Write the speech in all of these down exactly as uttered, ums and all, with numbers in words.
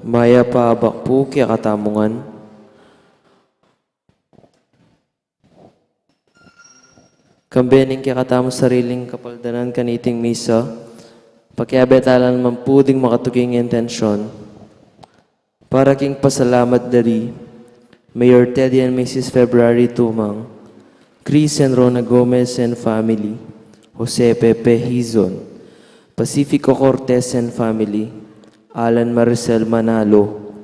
Mayap a abak pu kekatamu ngan. Kambe ning kekatamung sariling kapaldanan kaniting misa, pakiabe tala naman pu ding makatuking intensyon. Para king pasalamat dari Mayor Teddy and Missus February Tumang, Chris and Rona Gomez and family, Jose Pepe Hizon, Pacifico Cortez and family, Alan Maricel Manalo,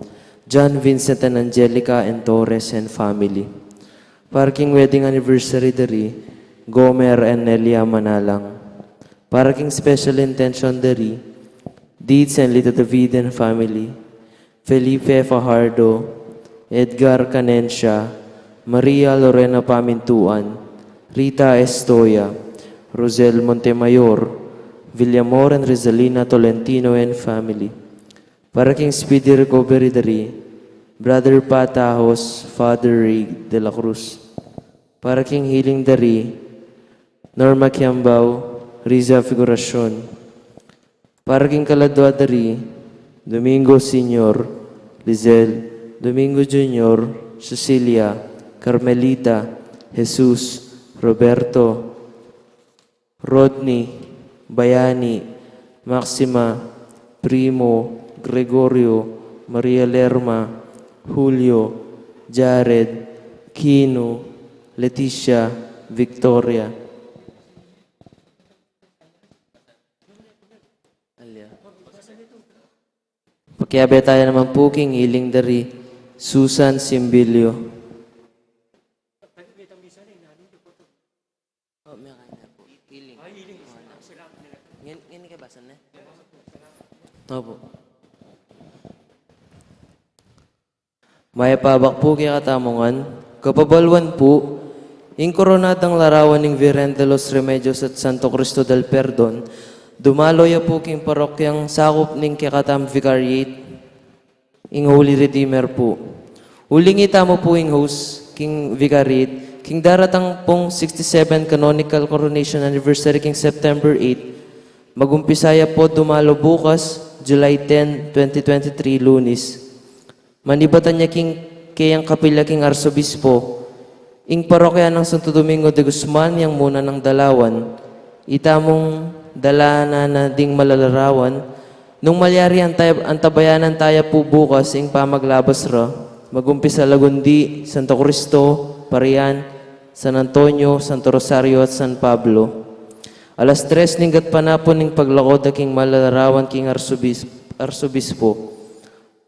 John Vincent and Angelica and Torres and family. Para king wedding anniversary dari Gomer and Nelia Manalang. Para king special intention dari Deeds and Lita David and family, Felipe Fajardo, Edgar Canencia, Maria Lorena Pamintuan, Rita Estoya, Rosel Montemayor, Villamor and Rizalina Tolentino and family. Para king speedy recovery dari Brother Pat Tahos, Father Rig de la Cruz. Para king healing dari Norma Kiambao, Riza Figuracion. Para king kaladua dari Domingo Senior, Lizelle, Domingo Junior, Cecilia, Carmelita, Jesus, Roberto, Rodney, Bayani, Maxima, Primo, Gregorio, Maria Lerma, Julio, Jared, Kino, Leticia, Victoria. Pakiabe tala naman pu king healing dari Susan Simbilio. Oh, may kanya po. Healing. Ngin, ngin kay basan na. Opo. Mayap a abak pu kekatamu ngan, kapabaluan pu, ing koronadang larawan ning Virgen de los Remedios at Santo Cristo del Perdon, dumalo ya pu king parokyang sakup ning kekatamung vicariate, ing Holy Redeemer pu. Uling itamu pu ing host king vicariate, king daratang pung sixty-seven canonical coronation anniversary king September eight, magumpisa ya pu dumalo bukas, July ten, twenty twenty-three, Lunes. Manibatan ya king keyang kapilya king Arsobispo, ing parokya nang Santo Domingo de Guzman yang muna nang dalawan. Itamung dalanan na ding malalarawan, nung malyari antay-, antabayanan taya pu bukas ing pamaglabas ra, magumpisa Lagundi, Santo Cristo, Parian, San Antonio, Santo Rosario at San Pablo. Alas tres ning gatpanapun ing paglako da king malalarawan king Arsobis-, Arsobispo.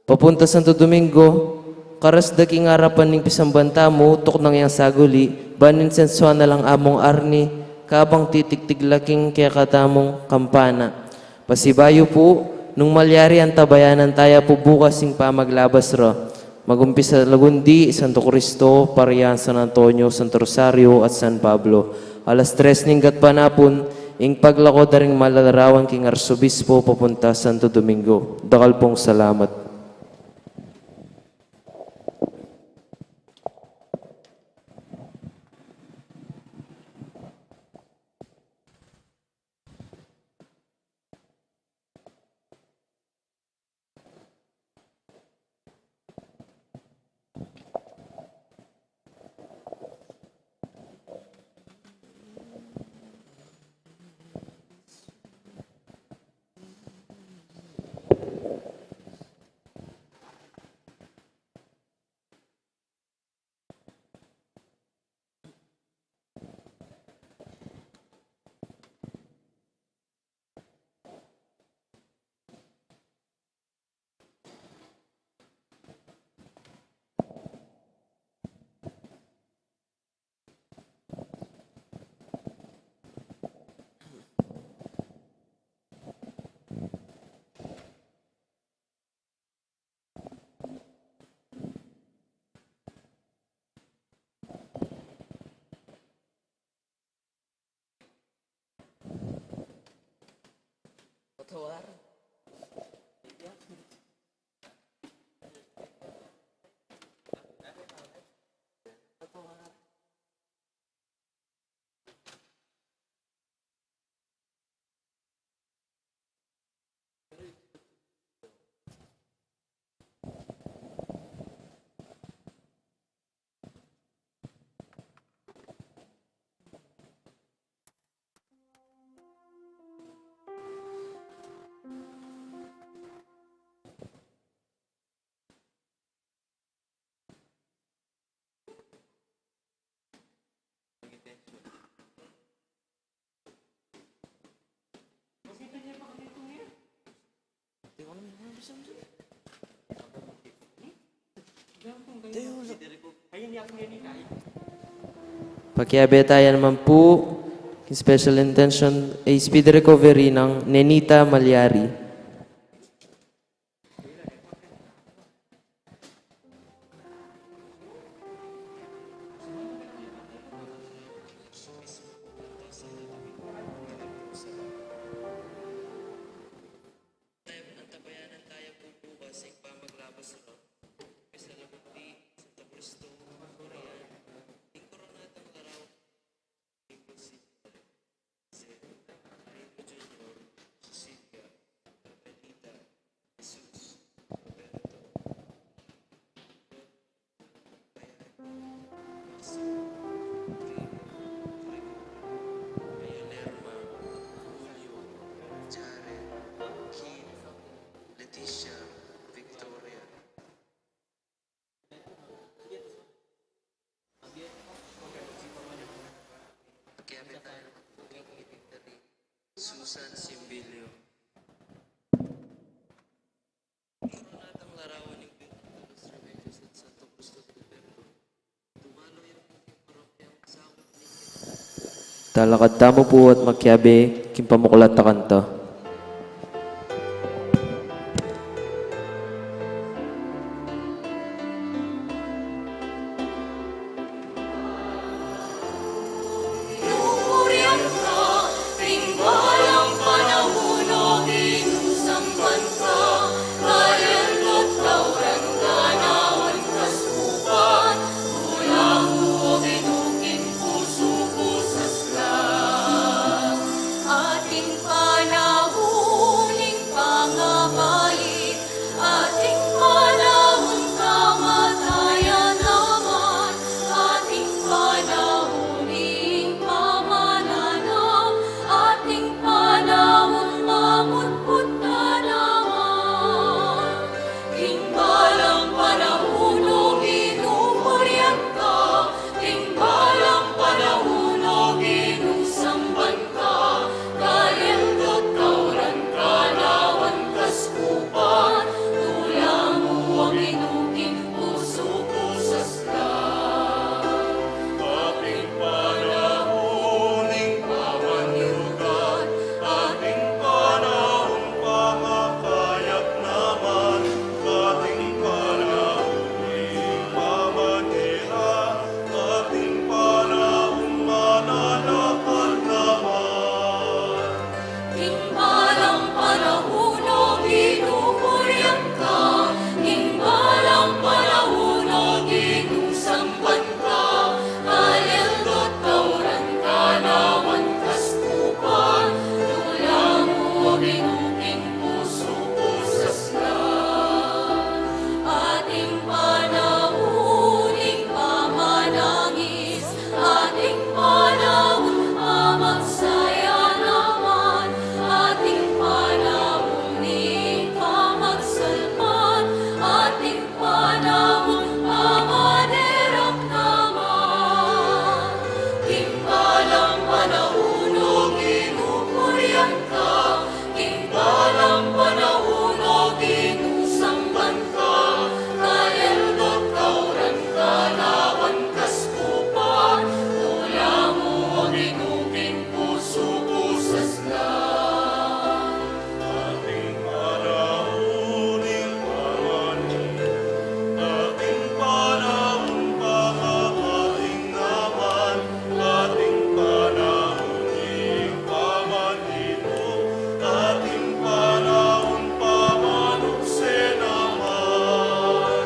Papunta Santo Domingo, karas da king arapan ning pisamban tamu, tuknang yang saguli, ban insensuan na lang among arni, kabang titigtig la king kekatamung kampana. Pasibayu pu, nung malyari antabayanan taya pu bukas ing pamaglabas ra. Magumpisa Lagundi, Santo Cristo, Parian, San Antonio, Santo Rosario, at San Pablo. Alas tres ning gatpanapun, ing paglako da ring malalarawan king Arsobispo papunta Santo Domingo. Dakal pung salamat. Pakiabe taya naman pu king special intention, a speedy recovery nang Nenita Malyari. Antabayanan taya pu bukas ing pamaglabas ra. Misalamudi Santo Cristo, Marian, ing Koronadang Larawan, Jose, Rico Junior, Cecilia, Carmelita, Jesus, Roberto, Maria, Maximo, Rino, Rico, Maria Lerma, Julio, Jared, Keith, Leticia, Victoria. Pakiabe taya king Secretary Susan Simbilio. Koronadang Larawan ning Virgen de los Remedios at Santo Cristo del Perdon. Dumalo ya pu king parokyang sawad ning kinabitan. Talakad tamu pu at makiabe king pamuklat a kanta. Ating panaun ing pangabait, ating panaun kamatayan naman, ating panaun ing pamananap, ating panaun mamutput na naman. King balang panaun, O Ginu, purian ka, king balang panaun, O Ginu, samban ka, kayaldo at kauran ka, nawan kaskupan, tula mu, O Ginu, king pusu ku sasla. Ating panaun ing pamanyugat, ating panaun pamakayap naman, ating panaun ing pamanira, ating panaun mananakal naman. King balang panaun, O Ginu, purian ka, king balang panaun, O Ginu, samban ka, kayaldo at kauran ka, nawan kaskupan, tula mu, O Ginu, king pusu ku sasla. Ating panaun ing pamanangis, ating panaun pamagsaya naman, ating panaun ing pamagsalmat, ating panaun pamaderap naman. King balang panaun, O Ginu, purian ka, king balang panaun, O Ginu, samban ka, kayaldo at kauran ka, nawan kaskupan, tula mu, O Ginu, king pusu ku sasla. Ating panaun ing pamanyugat, ating panaun pamakating naman, ating panaun ing pamaninu, ating panaun pamanukse naman.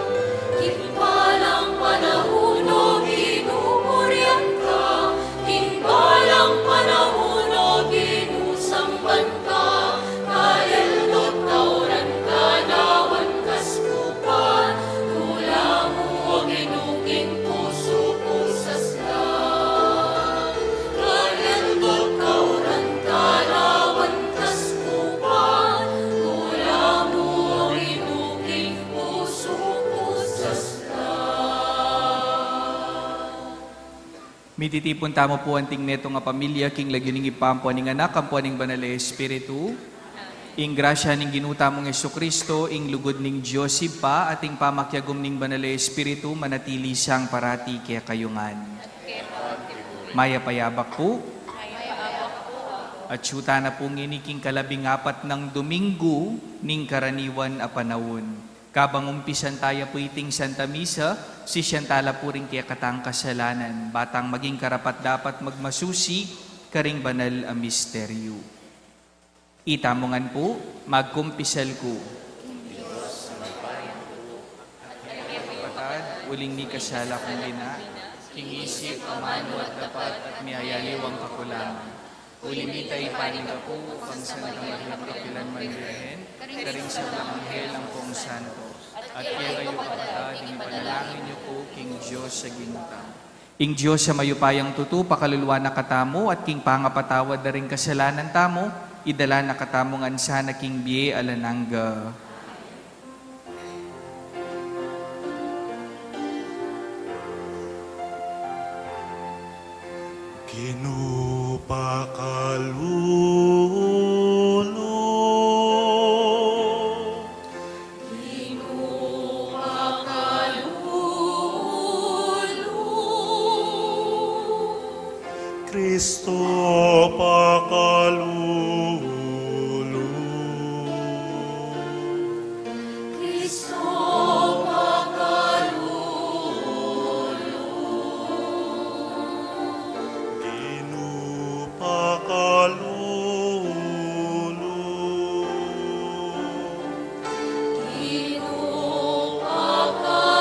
King balang panaun, O Ginu, purian ka, king balang panaun, O Ginu, samban ka, kayaldo at kauran ka, nawan kaskupan, tula mu, O Ginu, king pusu ku sasla. Kayaldo at kauran ka, nawan kaskupan, tula mu, O Ginu, king pusu ku sasla. Mititipun tamu pu anting metung a pamilya king lagyu ning Ibpa, ampo ning Anak, ampo ning Banal a Espiritu. Ing grasya ning Ginu tamung Jesucristo, ing lugud ning Dios Ibpa, at ing pamakiagum ning Banal a Espiritu, manatili sang parati kekayu ngan. Mayap a abak pu. At atyu tana pu ngeni king kalabing apat nang Dominggu ning karaniwan a panaun. Kabang umpisan taya pu iting Santa Misa, sisian tala pu ring kekatang kasalanan, ba tang maging karapat-dapat magmasusi karing banal a misteryu. Itamu ngan pu, magkumpisal ku. Kapatad, uling mikasala kung bina, king isip, amanu at dapat, at miyayaliwang kakulangan. Uli na nita, ipanyawad ku kang Santa Maria, kapilan man Birhen, karing sablang anghel ampong santo, at kekayu kapatad, ipanalangin yu ku king Dios a Ginu tamu. Ing Dios a mayupayang tutu, pakaluluan na katamu, at king pangapatawad da ring kasalanan tamu, idala na katamu ngan sana king bie alang angga. Ginu pakalulu. Kristo pakalulu. Kristo pakalulu. Ginu pakalulu. Ginu pakalulu.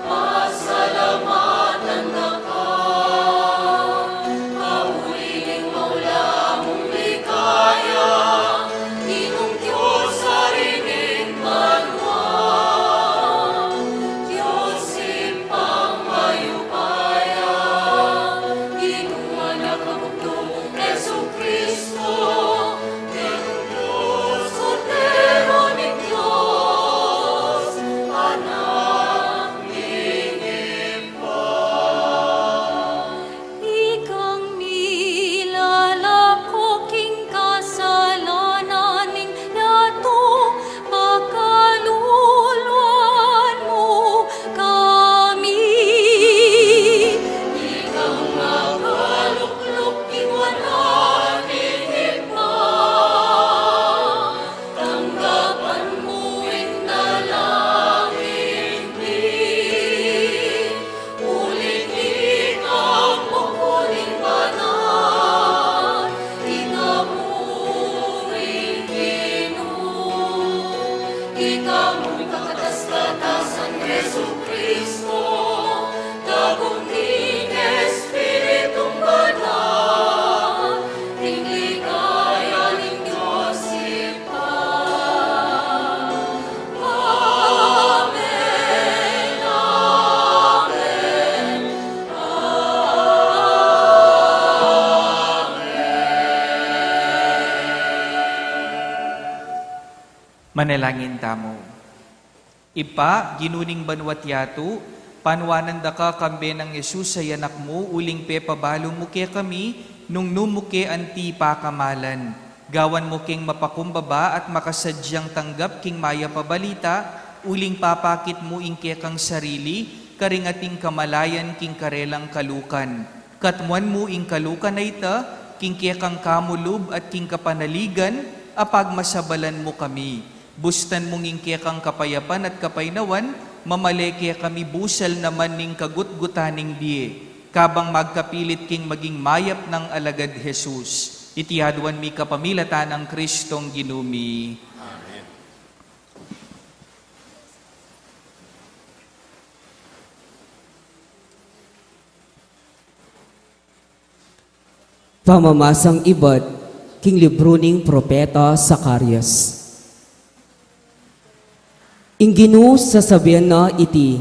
Pasalamatan da ka, mauli ning maula mung ligaya, Ginung Dios, Ari ning banua, Dios Ibpang mayupaya, Ginung Anak a bugtung, Jesucristo, Ginung Dios, Kordero ning Dios, Anak ning Ibpa. Ikang milalako king kasalanan ning yatu, pakaluluan mu kami. Ikang makalukluk king wanan ning Ibpa, tanggapan mu ing dalangin mi. Uling ikang bukun ing banal, ika mu ing Ginu, ika mu ing kakatas-katasan, Jesucristo, tagum ning Espiritung Banal, ing ligaya ning Dios Ibpa. Amen, amen, amen. Manalangin tamu. Ibpa, Ginu ning banua't yatu, panuanan da ka kambe nang Jesus a Anak mu, uling pepabalu mu kekami nung nu mu ke anti pakamalan. Gawan mu keng mapakumbaba at makasadyang tanggap king mayap a balita, uling papakit mu ing kekang sarili karing ating kamalayan king karelang kalukan. Katmuan mu ing kalukan a ita king kekang kamulub at king kapanaligan, a pagmasabalan mu kami. Bustan mung ing kekang kapayapan at kapaynawan, Mamale kekami busal naman ning kagutgutan ning bie, kabang magkapilit king maging mayap nang alagad Jesus. Iti aduan mi kapamilatan nang Kristong Ginu mi. Amen. Pamamasang ibat king libru ning propeta Zacarias. Ing Ginu sasabian na iti,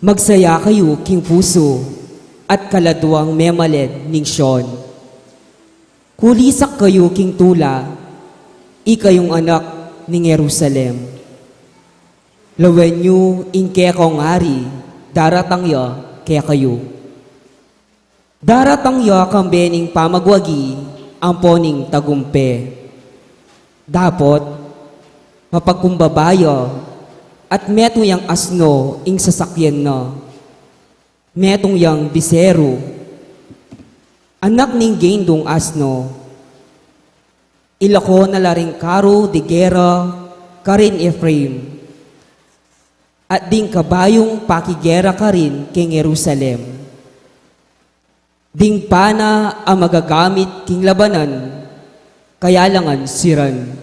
magsaya kayu king pusu at kaladwang memaled ning Sion. Kulisak kayu king tula, ikayung anak ning Jerusalem. Lawen yu ing kekong ari, daratang ya kekayu. Daratang ya kambe ning pamagwagi ampo ning tagumpe. Dapot, mapagkumbaba ya, at metung yang asno ing sasakyan na. Metung yang biseru, anak ning gendung asno. Ilako na la ring karu di gera karin Efraim, at ding kabayung pakigera karin king Jerusalem. Ding pana a magagamit king labanan, kayalangan siran.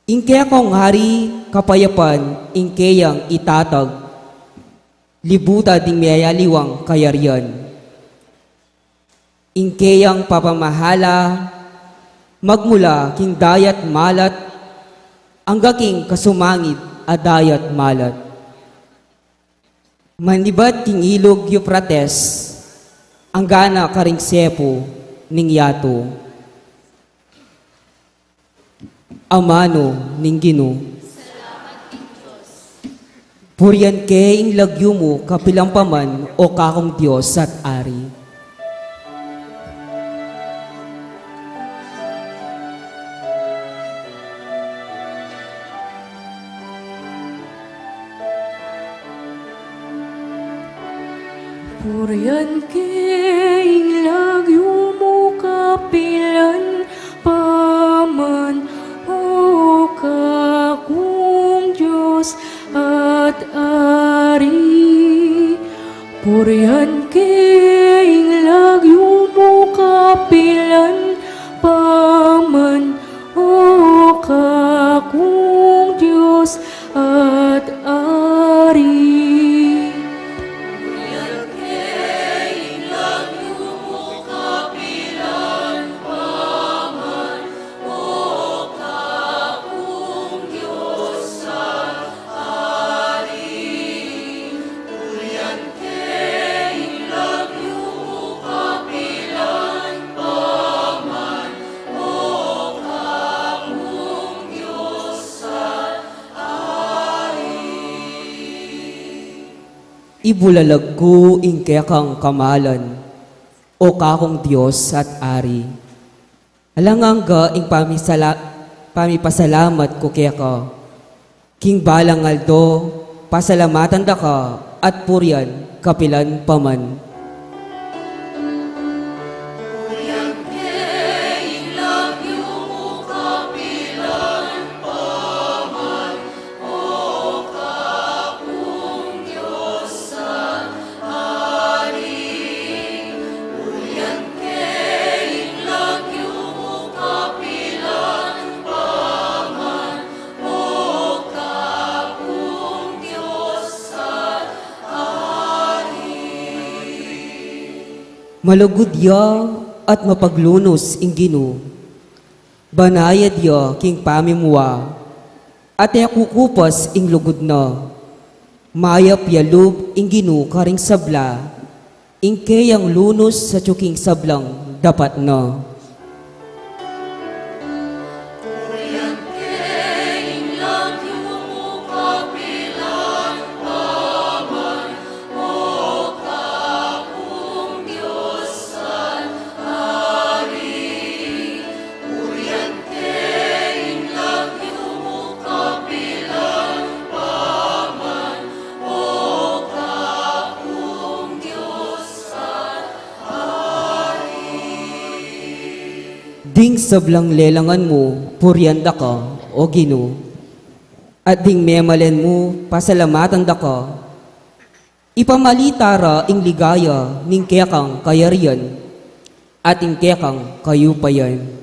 Ing kekong ari kapayapan ing keyang itatag, libutan ding meyaliwang kayarian. Ing keyang papamahala, magmula king dayat malat, angga king kasumangid a dayat malat. Manibat king ilug Euphrates, angga na karing sepu ning yatu. Amanu ning Ginu. Purian ke ing lagyu mu kapilan pa man, o kakung Dios at Ari. Purian ke ing lagyu mu kapilan pa man, o kakung Dios at Ari. Purian ke ing lagyu mu kapilan pa man, o kakung Dios at Ari. Ibulalag ku ing kekang kamalan, o kakung Dios at Ari. Alang angga ing pamisala-, pamipasalamat ku keka. King balang aldo, pasalamatan da ka at purian kapilan pa man. Malugud ya at mapaglunus ing Ginu, banayad ya king pamimua, at e kukupas ing lugud na. Mayap ya lub ing Ginu karing sabla, ing keyang lunus sa tsuking sablang dapat na. Ding sablang lelangan mu, purian da ka, o Ginu. At ding memalen mu, pasalamatan da ka. Ipamalita ra ing ligaya ning kekang kayarian at ing kekang kayupayan.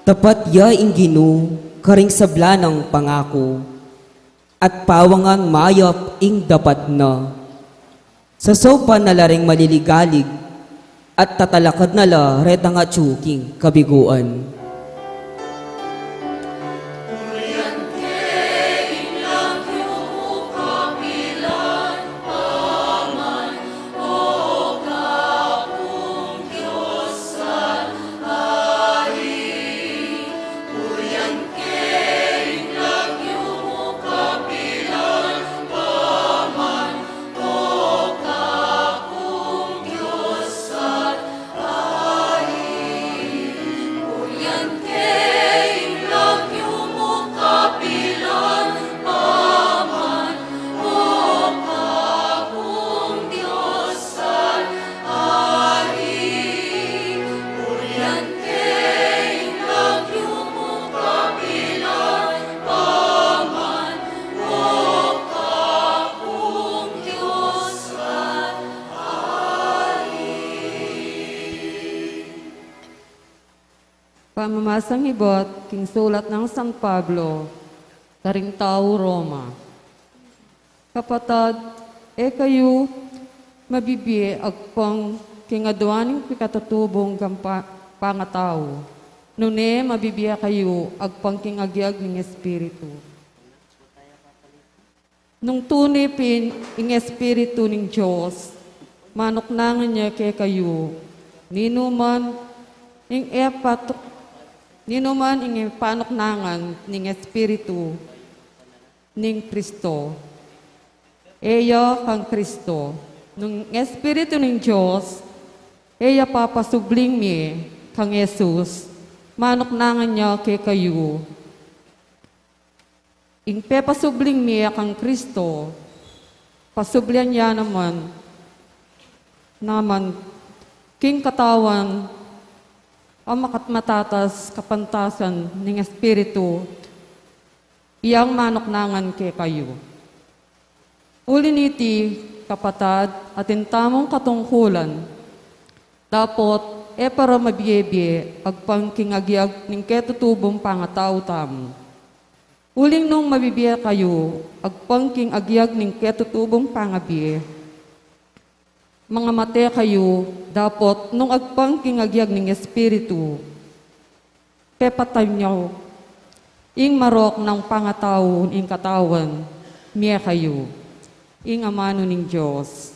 Tapat ya ing Ginu karing sabla nang pangaku, at pawangan mayap ing dapat na. Sasaupan na la ring maliligalig, at tatalakad na la retang atyu king kabiguan. Pamamasang ibat king sulat nang San Pablo karing tau Roma. Kapatad, e kayu mabibie agpang king adwan ning pikatutubung gampa-, pangatau, nune mabibie kayu agpang king agyag ning Espiritu. Nung tune pin ing Espiritu ning Dios, manuknangan ya kekayu, ninuman ing e patu-, ninuman ing e panuknangan ning Espiritu ning Kristo, e ya kang Kristo. Nung Espiritu ning Dios e ya papasubling mie kang Jesus, manuknangan ya kekayu. Ing pepasubling mie kang Kristo, pasublian ya naman, naman king katawan a makat-, matatas kapantasan ning Espiritu, iyang manuknangan kekayu. Uli niti, kapatad, atin tamung katungkulan, dapot e para mabie-bie agpang king agyag ning ketutubung pangatau tamu. Uling nung mabibie kayu agpang king agyag ning ketutubung pangabie, mangamate kayu, dapot nung agpang king agyag ning Espiritu, pepatayan ing marok nang pangatau ning katawan, mie kayu ing amanu ning Dios.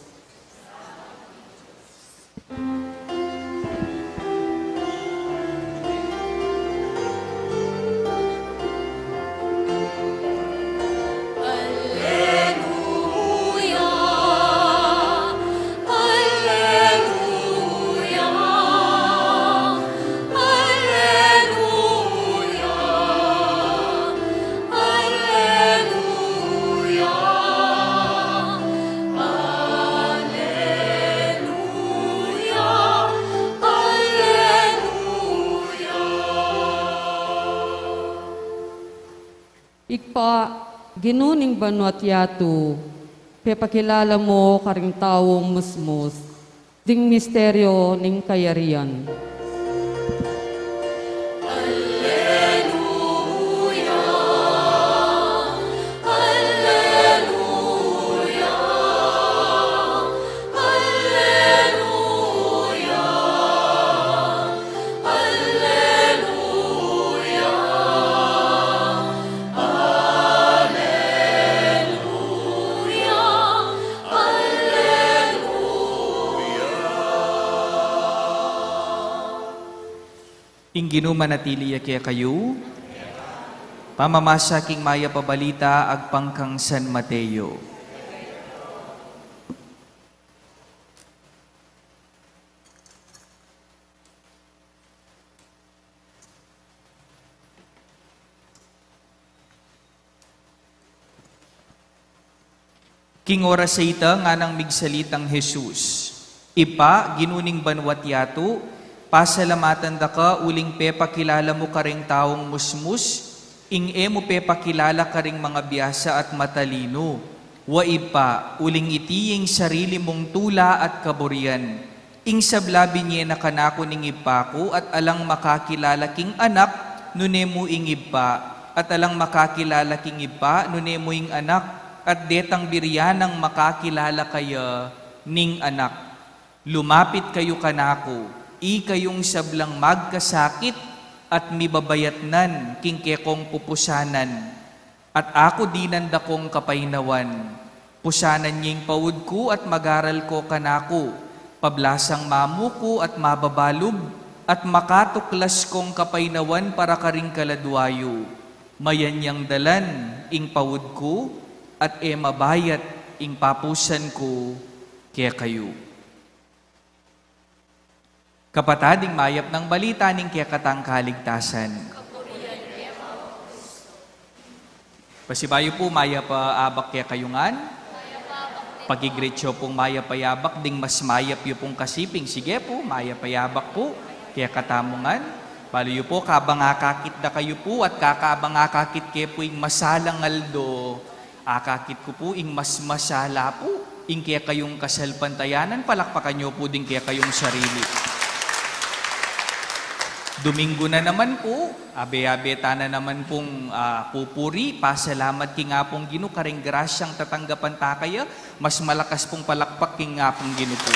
Ibpa, Ginu ning banua't yatu, pepakilala mu karing taung musmus ding misteryu ning kayarian. Ing Ginu manatili ya kekayu. Pamamasa king Mayap a Balita agpang kang San Mateo. King oras a ita, nganang migsalitang Jesus, "Ibpa, Ginu ning banua't yatu, pasalamatan da ka uling pepakilala mu karing taung musmus ing e mu pepakilala karing mangabiasa at matalinu. Wa, Ibpa, uling iti ing sarili mung tula at kaburian. Ing sabla binie na kanaku ning Ibpa ku, at alang makakilala king Anak nune mu ing Ibpa, at alang makakilala king Ibpa nune mu ing Anak, at detang biri ya nang makakilala kaya ning Anak. Lumapit kayu kanaku, ikayung sablang magkasakit at mibabayatnan king kekong pupusanan. At aku dinan da kong kapainawan. Pusanan ye ing paud ku at magaral ko kanaku, pablasang mamuku at mababalub, at makatuklas kong kapainawan para karing kaladua yu. Mayan yang dalan ing paud ku, at e mabayat ing papusan ku kekayu." Kapatad, ing mayap nang balita ning kekatang kaligtasan. Pasibayu pu, mayap a abak kekayu ngan. Paki-greet yu pung mayap a abak ding mas mayap yu pung kasiping. Sige pu, mayap a abak pu kekatamu ngan. Balu yu pu, kabang akakit da kayu pu at kakabang akakit ke pu ing masalang aldo, akakit ku pu ing mas masala pu ing kekayung kasalpantayanan. Palakpakan yu pu ding kekayung sarili. Duminggu na naman pu, abe-abe ta na naman pung, ah, pupuri, pasalamat king Apung Ginu karing grasyang tatanggapan ta kaya. Mas malakas pung palakpak king Apung Ginu pu.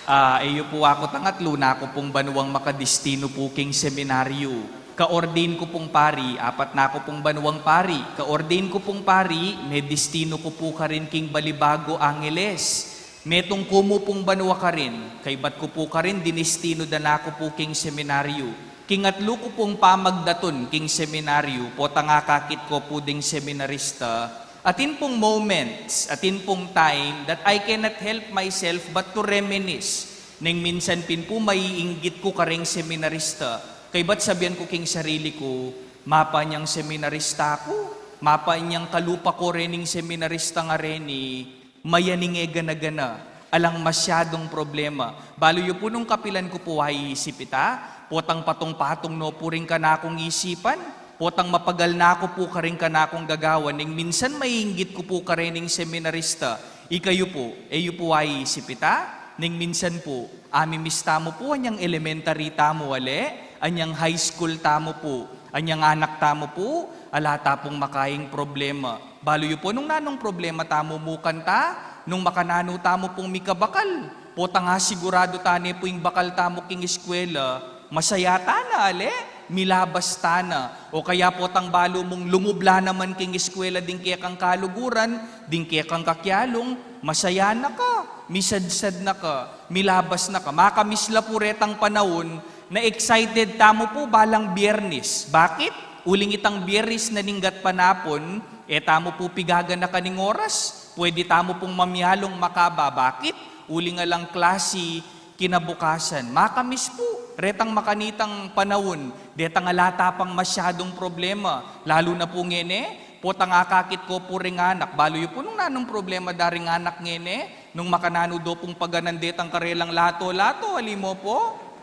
Ah, e yu pu aku tangatlu, naku pung banuang makadistinu pu king seminaryu. Ka-ordain ku pung pari, apat naku pung banuang pari. Ka-ordain ku pung pari, medistinu ku pu karin king Balibago, Angeles. Metung ku mu pung banua karin, kaybat ku pu karin dinistinu da naku pu king seminaryu. King atlu ku pung pamagdatun king seminaryu, potang akakit ko pu ding seminarista, atin pung moments, atin pung time that I cannot help myself but to reminisce. Neng minsan pin pu maiinggit ku karing seminarista, kaybat sabian ku king sarili ku, "Mapain yang seminarista ku, mapain yang kalupa ko rening seminarista nga reni." Mayaning e gana-gana, alang masyadung problema. Balu yu pu nung kapilan ku pu aisip ita, potang patung-patung no pu ring kanakung isipan, potang mapagal naku pu karing kanakung gagawan, ning minsan maiinggit ku pu karening seminarista, "Ikayu pu, e yu pu aisip ita?" Ning minsan pu, amimiss tamu pu, anyang elementary tamu ale, anyang high school tamu pu, anyang anak tamu pu, ala ta pung makaing problema. Balu yu pu nung nanung problema tamu mu kanta, nung makananu tamu pung mikabakal, potang asiguradu ta ne pu ing bakal tamu king eskwela, masaya ta na, ale, milabas ta na. O kaya potang balu mung lumubla naman king eskwela ding kekang kaluguran, ding kekang kakialung, masaya na ka, misadsad na ka, milabas na ka. Makamiss la pu retang panaun na excited tamu pu balang Biyernes. Bakit? Uling itang Biyernes na ning gatpanapun, e tamu pu pigaganakan ing oras, pwede tamu pung mamialung makaba. Bakit? Uling alang klasi kinabukasan. Makamiss pu retang makanitang panaun, detang ala ta pang masyadung problema, lalu na pu ngeni, potang akakit ko pu ring anak, balu yu pu nung nanung problema da ring anak ngeni, nung makananu do pung paganan detang karelang lato-lato, ali mu pu,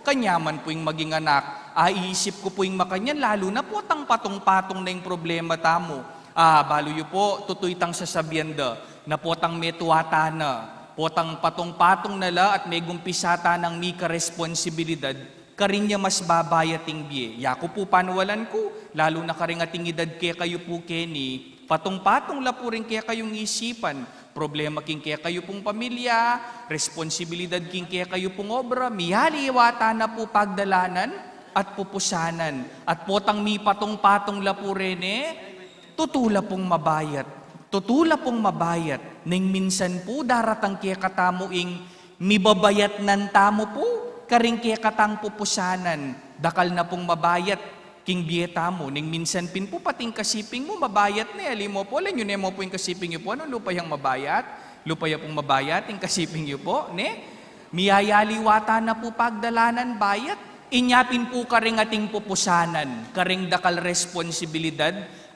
kanyaman pu ing maging anak. Aisip ku pu ing makanyan, lalu na potang patung-patung na ing problema tamu. Ah, balu yu pu, tutu itang sasabian da, na potang metua ta na, potang patung-patung na la at megumpisa ta nang mika responsibilidad, karin ya mas babayat ing bie. Yaku pu panwalan ku, lalu na karing ating idad kekayu pu keni, patung-patung la pu ring kekayung isipan, problema king kekayu pung pamilya, responsibilidad king kekayu pung obra, mialiwa ta na pu pagdalanan at pupusanan, at potang mipatung-patung la pu reni, tutu la pung mabayat, tutu la pung mabayat, neng minsan pu daratang kekatamu ing mibabayatnan tamu pu, karing kekatang pupusanan, dakal na pung mabayat king bie tamu. Ning minsan pin pu pati ing kasiping mu mabayat ne. Ali mu pu, ala yu ne mu pu ing kasiping yu pu, nung lupa yang mabayat, lupa ya pung mabayat ing kasiping yu pu, ne? Miyayaliwatan na pu pagdalanan bayat. Inya pin pu karing ating pupusanan, karing dakal responsibilidad.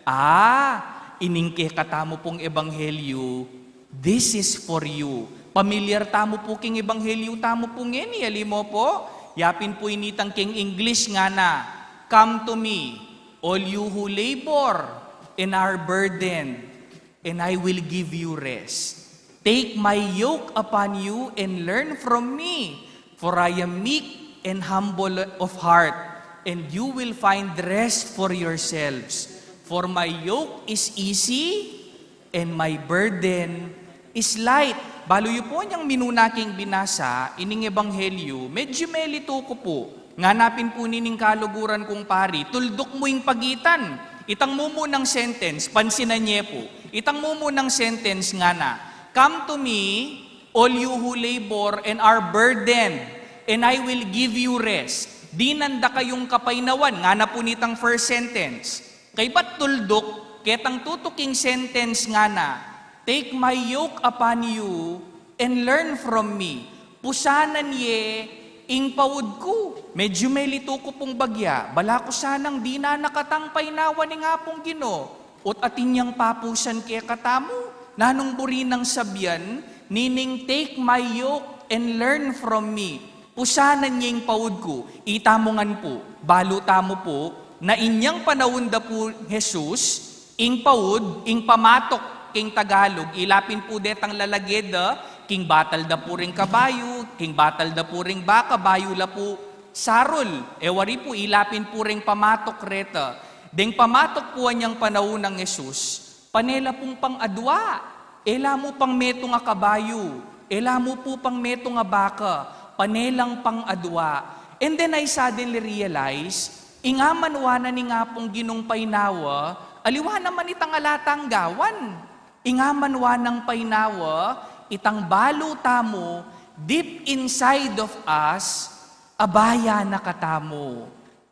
Ah, ining kekatamu pung ebanghelyu, this is for you. Pamilyar tamu pu king ebanghelyu tamu pu ngeni, ali mu pu? Ya pin pu ini itang king English, ngana, "Come to me, all you who labor and are burdened, and I will give you rest. Take my yoke upon you and learn from me, for I am meek and humble of heart, and you will find rest for yourselves. For my yoke is easy and my burden is light." Balu yu pu, inyang minuna king binasa, ining ebanghelyu, medyu melitu ku pu. Ngana pin pu nining kaluguran kung pari, tulduk mu ing pagitan. Itang mumunang sentence, pansinan ye pu. Itang mumunang sentence, ngana, "Come to me, all you who labor and are burdened, and I will give you rest." Dinan da kayung kapaynawan, ngana pu nitang first sentence. Kaybat tulduk, ketang tutuking sentence, ngana, "Take my yoke upon you and learn from me." Pusanan ye ing paud ku. Medyu melitu ku pung bagya, bala ku sanang dinan na katang paynawan ning Apung Ginu. Ot atin yang papusan kekatamu, nanung buri nang sabian nining "Take my yoke and learn from me"? Pusanan ye ing paud ku. Itamu ngan pu, balu tamu pu, na inyang panaun da pu Jesus, ing paud, ing pamatok king Tagalog, ila pin pu detang lalage da king batal da pu ring kabayu, king batal da pu ring baka, bayu la pu sarul. E wari pu, ila pin pu ring pamatok reta. Deng pamatok pu anyang panaun nang Jesus, pane la pung pang-adua. E la mu pang metung a kabayu, e la mu pu pang metung a baka, pane lang pang-adua. And then I suddenly realize, ing aman wanan ning Apung Ginung paynawa, aliwa naman itang ala tang gawan. Ing aman wanang paynawa, itang balu tamu, deep inside of us, abaya na katamu.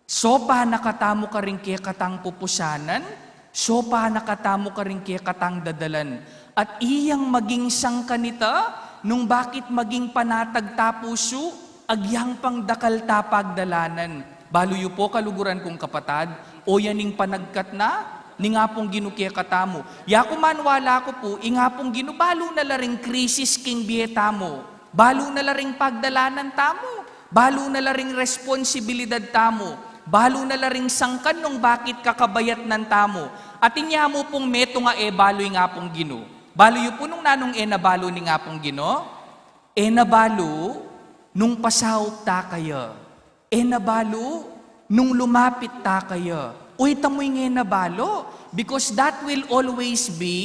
Sopa na katamu karing kekatang pupusanan, sopa na katamu karing kekatang dadalan. At iyang maging sangkan ita, nung bakit maging panatag ta pu su agyang pang dakal ta pagdalanan. Balu yu pu, kaluguran kung kapatad, o yan ing panagkat na ning Apung Ginu kekatamu. Ya ku man, wala ku pu, ing Apung Ginu balu na la ring krisis king bie tamu. Balu na la ring pagdalanan tamu. Balu na la ring responsibilidad tamu. Balu na la ring sangkan nung bakit kakabayatnan tamu. Atin ya mu pung metung a e balu ing Apung Ginu. Balu yu pu nung nanung e na balu ning Apung Ginu? E na balu nung pasaup ta kaya. E na balu nung lumapit ta kaya. O ita mu ing e na balu, because that will always be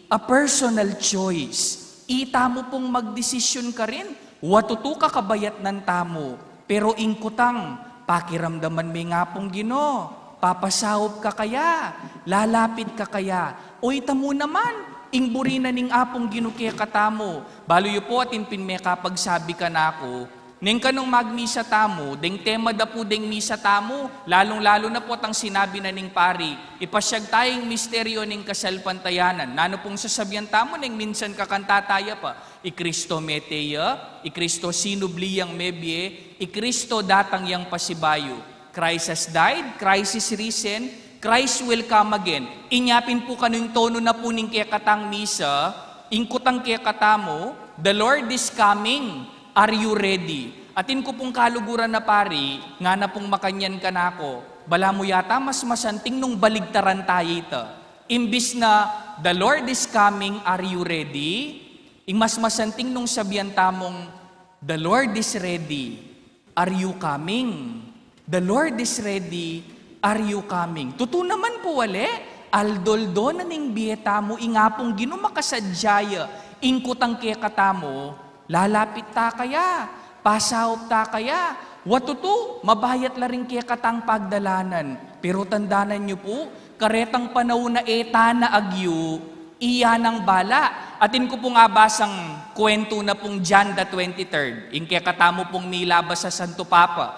a personal choice. Ita mu pung magdesisyun karin, wa tutu kakabayatnan tamu. Pero ing kutang, pakiramdaman me ing Apung Ginu, papasaup ka kaya, lalapit ka kaya. O ita mu naman, ing buri na ning Apung Ginu kekatamu. Balu yu pu, atin pin mekapagsabi kanaku, neng kanung magmisa tamu, deng tema da pu deng misa tamu, lalung-lalu na pu itang sinabi na ning pari, ipasyag taya ing misteryu ning kasalpantayanan. Nanu pung sasabian tamu neng minsan kakanta taya pa? I Kristo mete ya, i Kristo sinubli yang mebie, i Kristo datang yang pasibayu. Christ has died, Christ is risen, Christ will come again. Inya pin pu kanu ing tonu na pu ning kekatang misa, ing kutang kekatamu, "The Lord is coming, are you ready?" Atin ku pung kaluguran a pari, ngana pung makanyan kanaku, "Balamu yata mas masanting nung baligtaran taya ita. Imbis na, 'The Lord is coming, are you ready?' Ing mas masanting nung sabian tamung, 'The Lord is ready, are you coming? The Lord is ready, are you coming?'" Tutu naman pu, ale, aldo-aldo na ning bie tamu ing Apung Ginu makasadya ya ing kutang kekatamu. Lalapit ta kaya? Pasaup ta kaya? Wa tutu, mabayat la ring kekatang pagdalanan. Pero tandanan yu pu, karetang panaun a e ta na agyu, Iya nang bala. Atin ku pung abasang kuwentu na pung John the twenty-third. Ing kekatamu pung milabas a Santo Papa.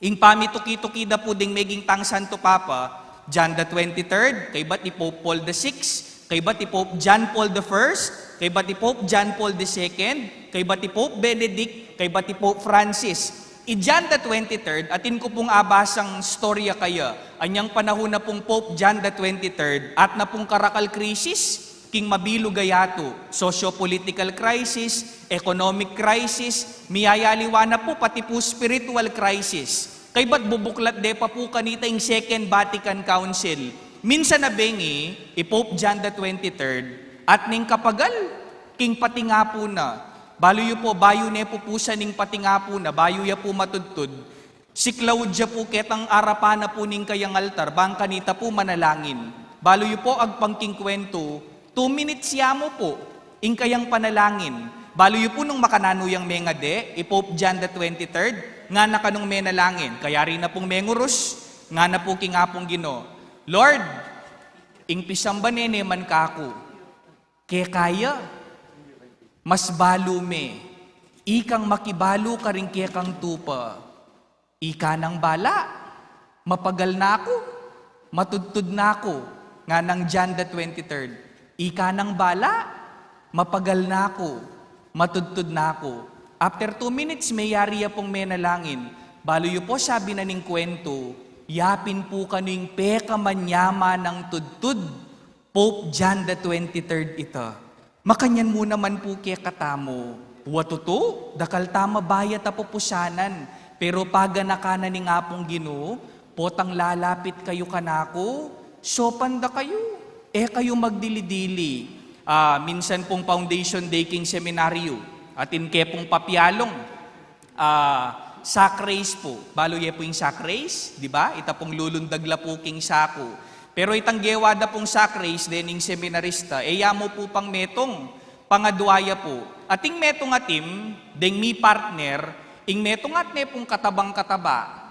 Ing pamituki-tuki da pu ding meging tang Santo Papa, John the twenty-third, kaybat i Pope Paul the sixth, kaybat i Pope John Paul the first, kaybat i Pope John Paul the second, kaybat i Pope Benedict, kaybat i Pope Francis. I John the twenty-third, atin ku pung abasang storya kaya, anyang panahun na pung Pope John the twenty-third, at na pung karakal krisis, king mabilug a yatu, socio-political crisis, economic crisis, miyayaliwa na pu pati pu spiritual crisis. Kaybat bubuklat de pa pu kanita ing Second Vatican Council. Minsan a bengi, i Pope John the twenty-third, at ning kapagal, king pating apu na. Balu yu pu, bayu ne pu pusan ing pating apu na, bayu ya pu matudtud. Siklaud ya pu ketang arapan na pu ning kayang altar, bang kanita pu manalangin. Balu yu pu agpang king kuwentu, two minutes ya mu pu, ing kayang panalangin. Balu yu pu nung makananu yang mengade, i Pope John the twenty-third, ngana kanung menalangin, kayari na pung mengurus, ngana pu king Apung Ginu, Lord, ing pisamban ne ne man kaku, keka ya, mas balu me, ikang makibalu karing kekang tupa. Ika nang bala, mapagal na ku, matudtud na ku, nganang John the twenty-third. Ika nang bala, mapagal na ku, matudtud na ku. After two minutes, meyari ya pung menalangin. Balu yu pu, sabi na ning kuwentu, yapin pu kanu ing pekamanyaman nang tudtud, Pope John the twenty-third ita. Makanyan mu naman pu kekatamu. Wa tutu, dakal ta mabayat a pupusanan, pero paganakan na ning Apung Ginu, potang lalapit kayu kanaku, saupan da kayu, e kayu magdili-dili. Ah, minsan pung Foundation Day king seminaryo, atin ke pung papialung, ah, sac reis pu. Balu ye pu ing sac reis, di ba? Ita pung lulundag la pu king saku. Pero itang gewa da pung sac reis, dening seminarista, e ya mu pu pang metung, pangadwa ya pu. Ating metung atim, deng mi partner, ing metung at ne pung katabang-kataba.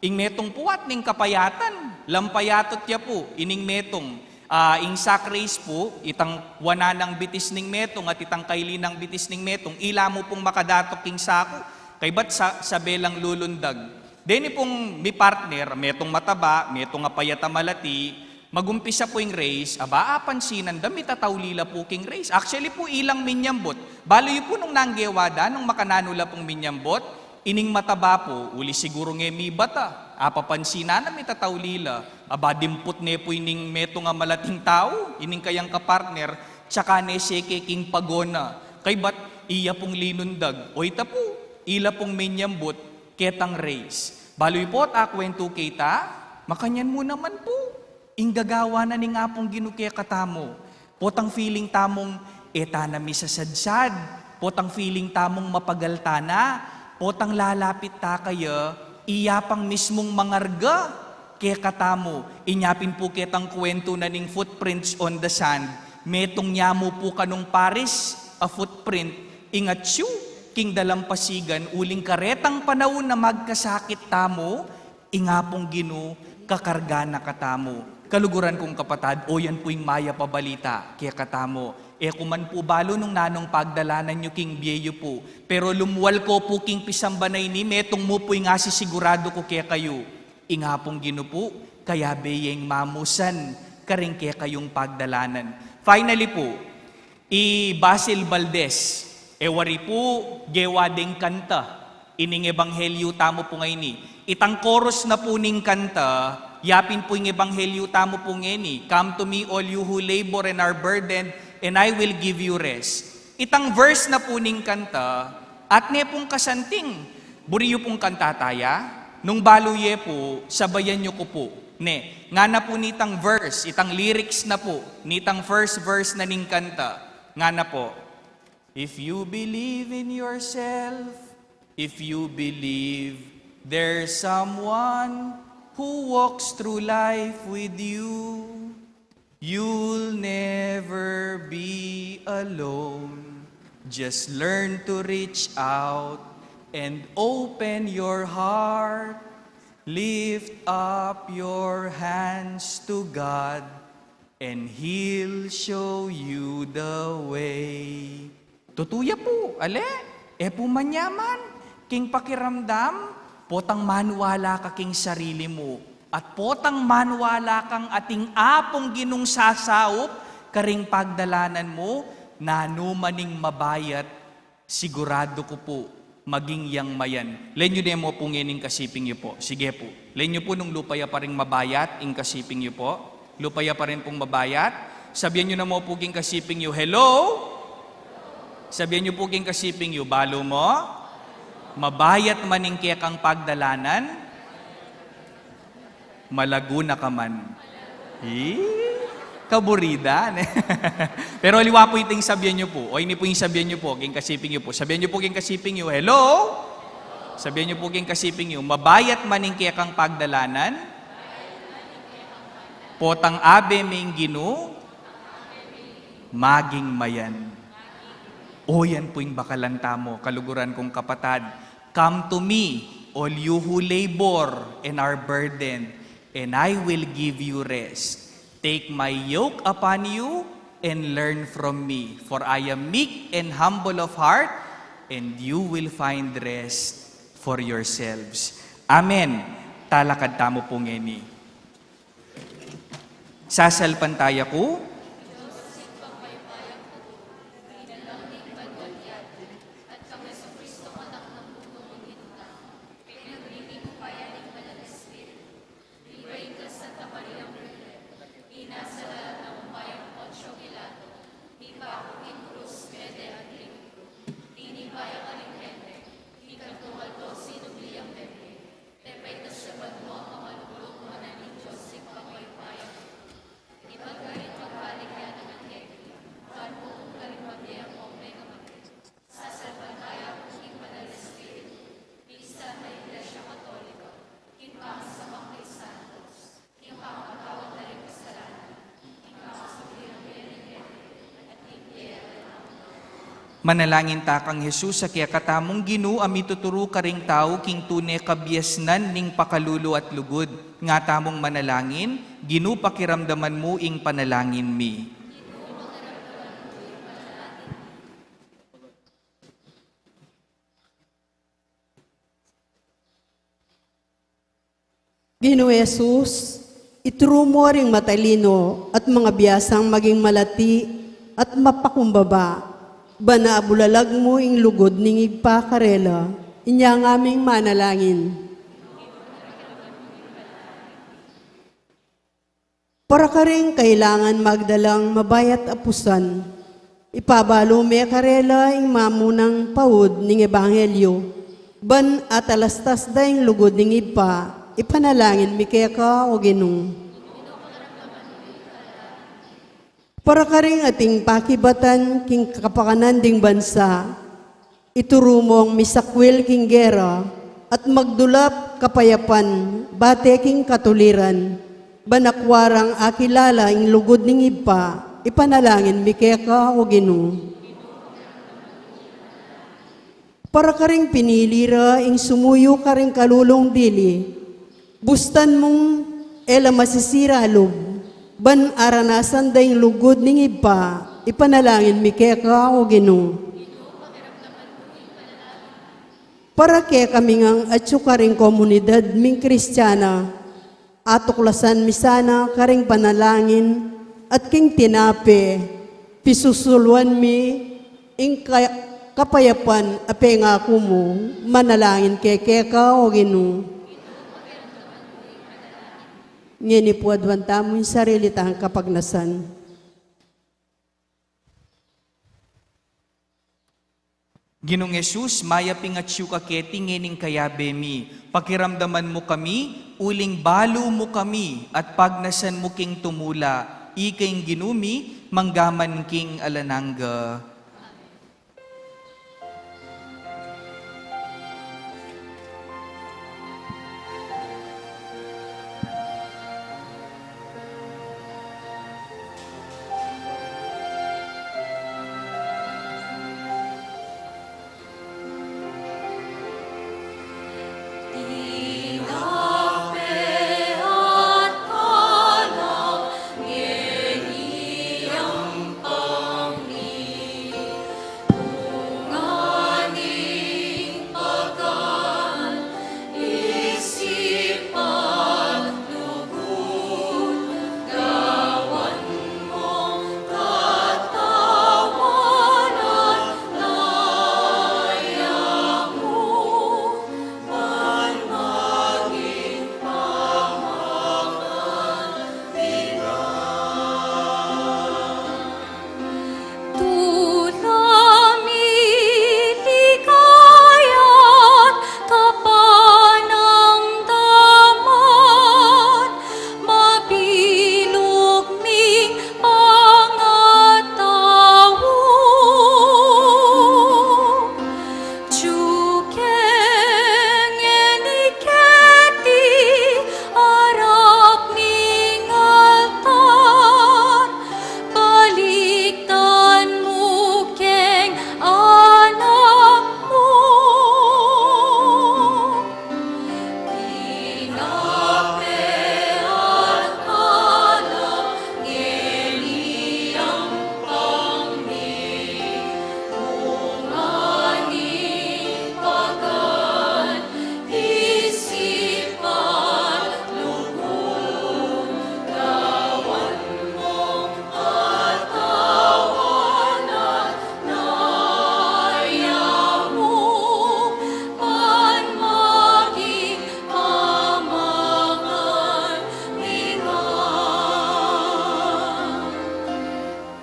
Ing metung pu at ning kapayatan, lampayatut ya pu, ining metung. Ah, ing sac reis pu, itang wanan nang bitis ning metung at itang kaili nang bitis ning metung, ila mu pung makadatuk king saku, kaybat sa, sabe lang lulundag. Deni pung mi partner, metung mataba, metung apayat a malati, magumpisa pu ing reis, aba, apansinan da, mitatauli la pu king reis. Actually pu, ilang minyambut. Balu yu pu nung nanggewa da, nung makananu la pung minyambut, ining mataba pu, uli siguru nge mibata, apapansinan na mitatauli la, aba dimput ne pu ining metung a malating tau, ining kayang kapartner, tsaka ne seke king pagona, kaybat iya pung linundag, o ita pu, ila pung minyambut, ketang reis. Balu yu pu at akwentu keta, makanyan mu naman pu. Ing gagawa na ning Apung Ginu kekatamu. Potang feeling tamung e ta na misasadsad, potang feeling tamung mapagal ta na, potang lalapit ta kaya, iya pang mismung mangarga kekatamu. Inya pin pu ketang kuwentu na ning footprints on the sand, metung ya mu pu kanung Paris a footprint, ing atsu king dalampasigan, uling karetang panaun a magkasakit tamu, ing Apung Ginu kakarga na katamu. Kaluguran kung kapatad, o yan pu ing mayap a balita kekatamu. E ku man pu balu nung nanung pagdalanan yu king bie yu pu, pero lumwal ko pu king pisamban a ini, metung mu pu ing asisiguradu ku kekayu, ing Apung Ginu pu, kayabe ye ing mamusan karing kekayung pagdalanan. Finally pu, i Basil Valdez, e wari pu gewa deng kanta ining ebanghelyu tamu pu ngeni. Itang chorus na pu ning kanta, yapin pu ing ebanghelyu tamu pu ngeni, "Come to me, all you who labor and are burdened, and I will give you rest." Itang verse na pu ning kanta, at ne pung kasanting, buri yu pung kantata ya, nung balu ye pu, sabayan yu ku pu. Ne, ngana pu nitang verse, itang lyrics na pu, nitang first verse na ning kanta. Ngana pu, if you believe in yourself, if you believe there's someone who walks through life with you, you'll never be alone. Just learn to reach out and open your heart. Lift up your hands to God. And He'll show you the way. Tutu ya pu, ale? E pu manyaman, king pakiramdam, potang maniwala ka king sarili mu, at potang maniwala kang atin pung Ginung sasaup karing pagdalanan mu, nanu man ing mabayat, siguradu ku pu, maging yang mayan. Lenyu ne mu pu ngening kasiping yu pu. Sige pu. Lenyu pu nung lupa ya pa ring mabayat, ing kasiping yu pu. Lupa ya pa rin pung mabayat. Sabian yu na mu pu king kasiping yu, "Hello?" Sabian yu pu king kasiping yu, "Balu mu? Mabayat man ing kekang pagdalanan, malagu na ka man." Ih, kaburida, ne? Pero aliwa pu iting sabian yu pu. O, ini pu ing sabian yu pu, king kasiping yu pu. Sabian yu pu king kasiping yu, "Hello?" Sabian yu pu king kasiping yu, "Mabayat man ing kekang pagdalanan, potang abe me ing Ginu, maging mayan." O, yan pu ing bakalan tamu, kaluguran kung kapatad. "Come to me, all you who labor and are burdened, and I will give you rest. Take my yoke upon you and learn from me, for I am meek and humble of heart, and you will find rest for yourselves." Amen. Talakad tamu pu ngeni. Sasalpantaya ku Manalangin ta kang Jesus a kekatamung Ginu a mituturu karing tau king tune kabiasnan ning pakalulu at lugud. Nga tamung manalangin, Ginu, pakiramdaman mu ing panalangin mi. Ginu Jesus, ituru mu ring matalinu at mangabiasang maging malati at mapakumbaba, ban abulalag mu ing lugud ning Ibpa karela. Inya ngaming manalangin. Para karing kailangan magdalang mabayat a pusan, ipabalu me karela ing mamunang paud ning ebanghelyu, ban atalastas da ing lugud ning Ibpa. Ipanalangin mi keka, o Ginu. Para karing ating pakibatan king kapakanan ding bansa, ituru mung misakwil king gera at magdulap kapayapan bate king katuliran, ban akua rang akilala ing lugud ning Ibpa. Ipanalangin mi keka, o Ginu. Para karing pinili ra ing sumuyu karing kalulung dili, bustan mung e la masisira lub, ban aranasan da ing lugud ning Ibpa. Ipanalangin mi keka, o Ginu. Para kekami ngan atyu karing komunidad ming Kristiana, atuklasan mi sana karing panalangin at king tinape, pisusuluan mi ing ka-, kapayapan a pengaku mu. Manalangin ke keka, o Ginu. Ngeni pu aduan tamu ing sarili tang kapagnasan. Ginung Jesus, mayap ing atyu ka keti ngening kayabe mi. Pakiramdaman mu kami, uling balu mu kami, at pagnasan mu king tumula. Ika ing Ginu mi, manggaman king alang angga.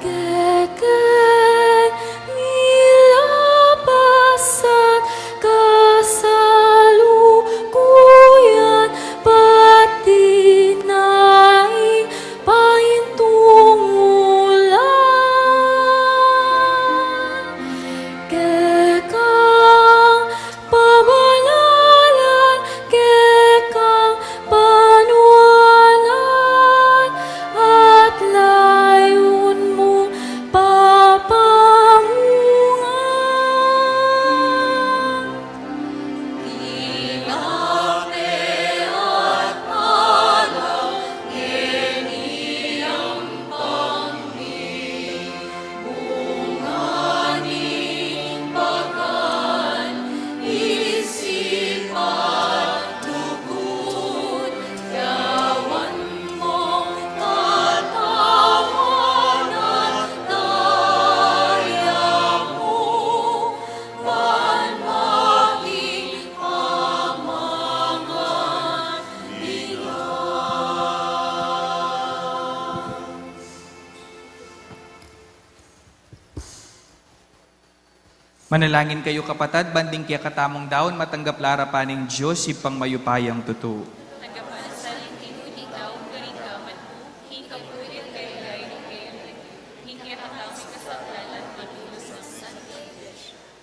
Kekeng milapas at kasalukuyan, pati na ing paintungulan. Kekang pabanalan, kekang panualan, at layun mung papamungan. Manalangin kayu, kapatad, ban ding kekatamung daun matanggap la arapan ning Dios, Ibpang mayupayang tutu. Tanggapan na sa ning Ginu ing daun karing gamat mu, king kapurian at kaligayan ning kekang lagyu, king kekatamung kasaplalan, matulus nang santo.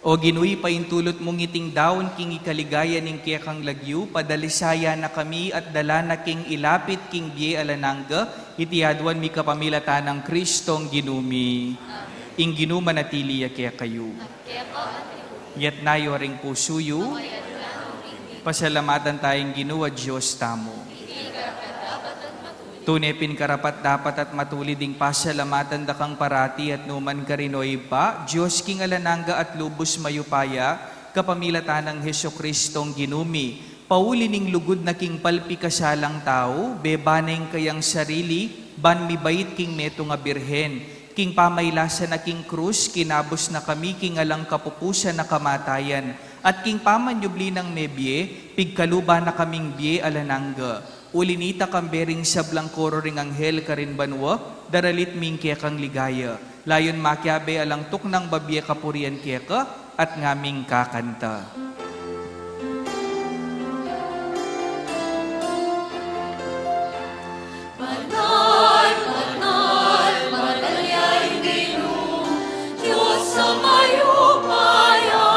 O Ginu, ipaintulut mung iting daun king ikaligaya ning kekang lagyu, padalisayan na kami at dala na king ilapit king bie alang angga, iti aduan mi kapamilatan nang Kristong Ginu mi. Amen. Ing Ginu manatili ya kekayu. At keka antimu. Itas yu ring pusu yu. Pasalamatan taya ing Ginu a Dios tamu. Iti karapat-dapat at matulid. Tune pin karapat-dapat at matulid ing pasalamatan da kang parati at nukarin man, O Ibpa, Dios king alang angga at lubus mayupaya, kapamilatan nang Jesukristong Ginu mi. Pauli ning lugud na king palpikasalang tau, beba na ing kayang sarili, ban mibait king metung a birhen. King pamailasan na king krus, kinabus na kami king alang kapupusan a kamatayan, at king pamanyubli nang mebie, pigkaluban na kaming bie alang angga. Uli nita, kambe ring sablang koro ring anghel karin banua, daralit mi ing kekang ligaya. Layun makiabe alang tuknang babie kapurian keka, at ngaming kakanta. Banal, banal, banal ya ing Ginu, Dios a mayupaya.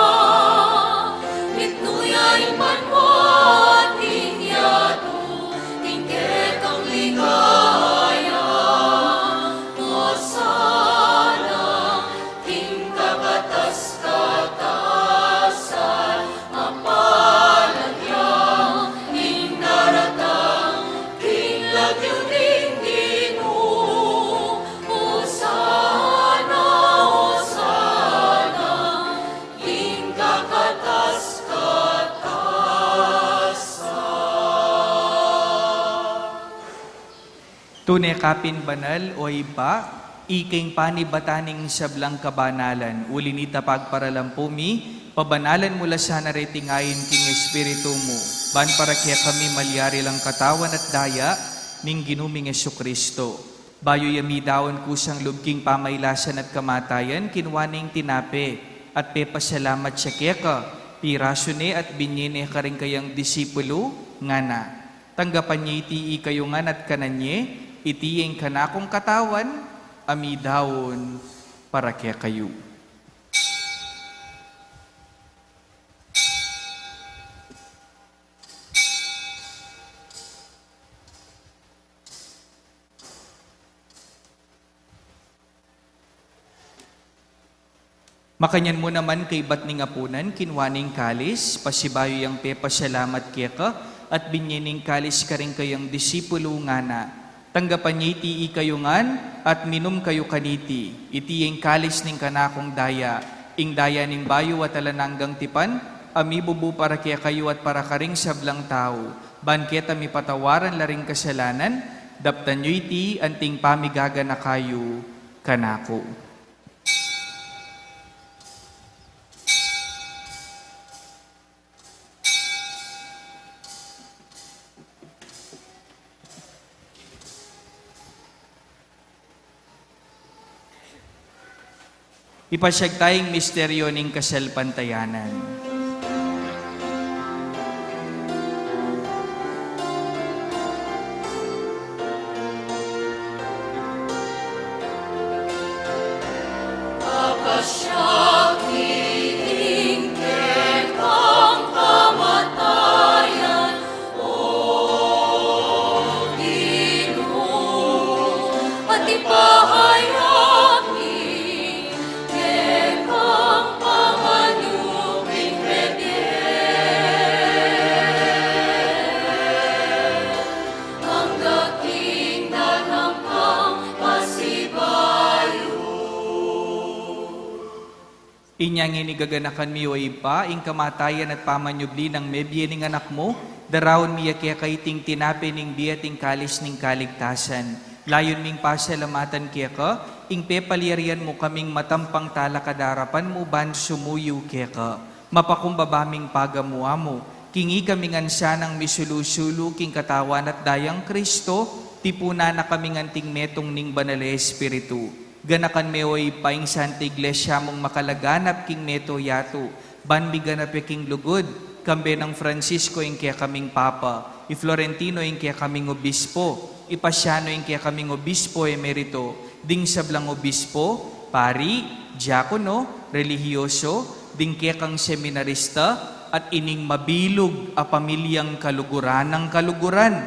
Mitmu ya ing banua at ing yatu, ing kekang ligaya. Hosana king kakatas-katasan, mapalad ya ing daratang king lagyu ning Ginu. Hosana, Hosana king kakatas-katasan. Tune ka pin banal, O Ibpa, ika ing panibatan ning sablang kabanalan. Uli nita, pagparalampu mi, pabanalan mu la sana reting ain king Espiritu mu, ban para kekami malyari lang katawan at daya ning Ginu ming Jesucristo. Bayu ya midaun kusang lub king pamailasan at kamatayan, kinua ne ing tinape, at pepasalamat ya keka, pirasu ne at binye ne karing kayang disipulu, ngana: Tanggapan ye iti ikayu ngan at kanan ye, iti ya ing kanakung katawan, a midaun para kekayu. Makanyan mu naman kaybat ning apunan, kinua ne ing kalis, pasibayu yang pepasalamat keka, at binye ne ing kalis karing kayang disipulu, ngana: Tanggapan ye iti ikayu ngan, at minum kayu kaniti. Iti ya ing kalis ning kanakung daya, ing daya ning bayu at alang anggang tipan, a mibubu para kekayu at para karing sablang tau, ban keta mipatawaran la ring kasalanan. Daptan yu iti anting pamigaganaka yu kanaku. Ipasyag taya ing misteryo ning kasalpantayanan. Papasyag mi ing kekang kamatayan, O Ginu, at ipahayag mi kekang pamanyubling mebie, angga king datang kang pasibayu. Inya ngeni gaganakan mi, O Ibpa, ing kamatayan at pamanyubli nang mebie ning Anak mu, daraun mi ya keka iting tinape ning bie at ing kalis ning kaligtasan. Layun ming pasalamatan keka ing pepalyarian mu kaming matampang talakad king arapan mu ban sumuyu keka. Mapakumbaba ming pagamu-amu king ikami ngan sanang misulu-sulu king katawan at dayang Kristo, tipunan na kaming anting metung ning Banal a Espiritu. Ganakan me, O Ibpa, ing Santa Iglesia mung makalaganap king meto yatu, ban miganap ya king lugud, kambe nang Francisco ing kekaming Papa, i Florentino ing kekaming Obispo, i Pasiano ing kekaming Obispo Emerito, ding sablang obispo, pari, diakono, relihiyoso, ding kekang seminarista, at ining mabilug a pamilyang kaluguran nang kaluguran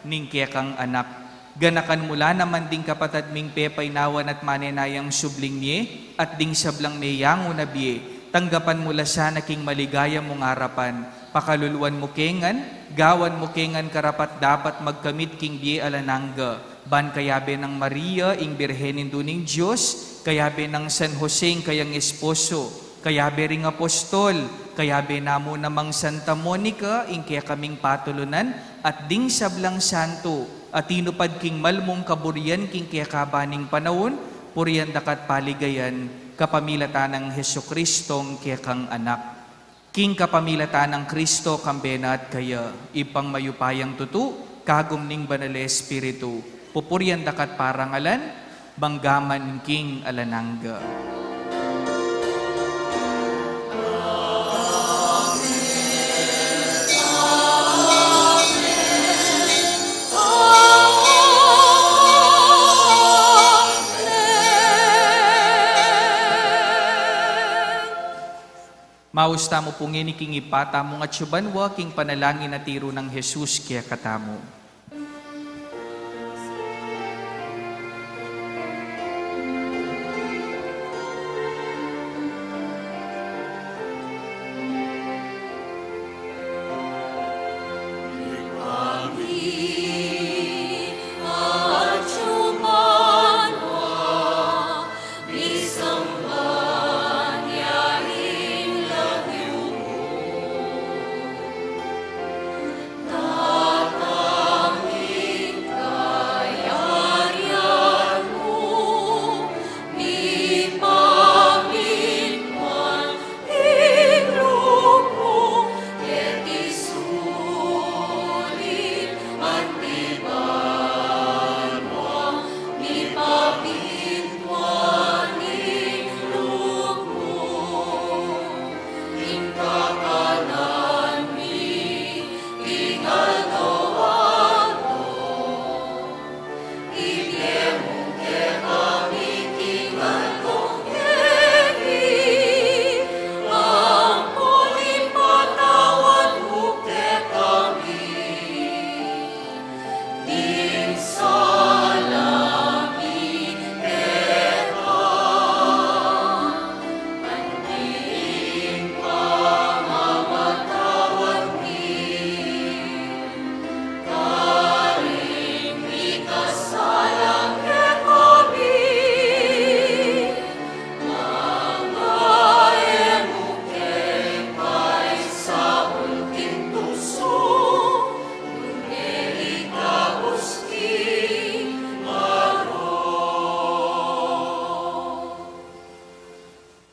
ning kekang Anak. Ganakan mu la naman ding kapatad ming pepainawan at manenayang subling mie, at ding sablang meyangu na bie, tanggapan mu la sana king maligaya mung arapan, pakaluluan mu ke ngan, gawan mu ke ngan karapat-dapat magkamit king bie alang angga, ban kayabe nang Maria, ing Birhen Indu ning Dios, kayabe nang San Jose, ing kayang esposo, kayabe ring apostol, kayabe na mu namang Santa Monica, ing kekaming patulunan, at ding sablang santo, a tinupad king mal mung kaburian king kekaban ning panaun, purian da ka at paligayan, kapamilatan nang Jesucristong kekang Anak. King kapamilatan nang Kristo, kambe na at kaya, Ibpang mayupayang tutu, kagum ning Banal a Espiritu, pupurian da ka at parangalan, mangga man king alang angga. Maus tamu pu ngeni king Ibpa tamung atsu banua, king panalangin a tiru nang Jesus kekatamu.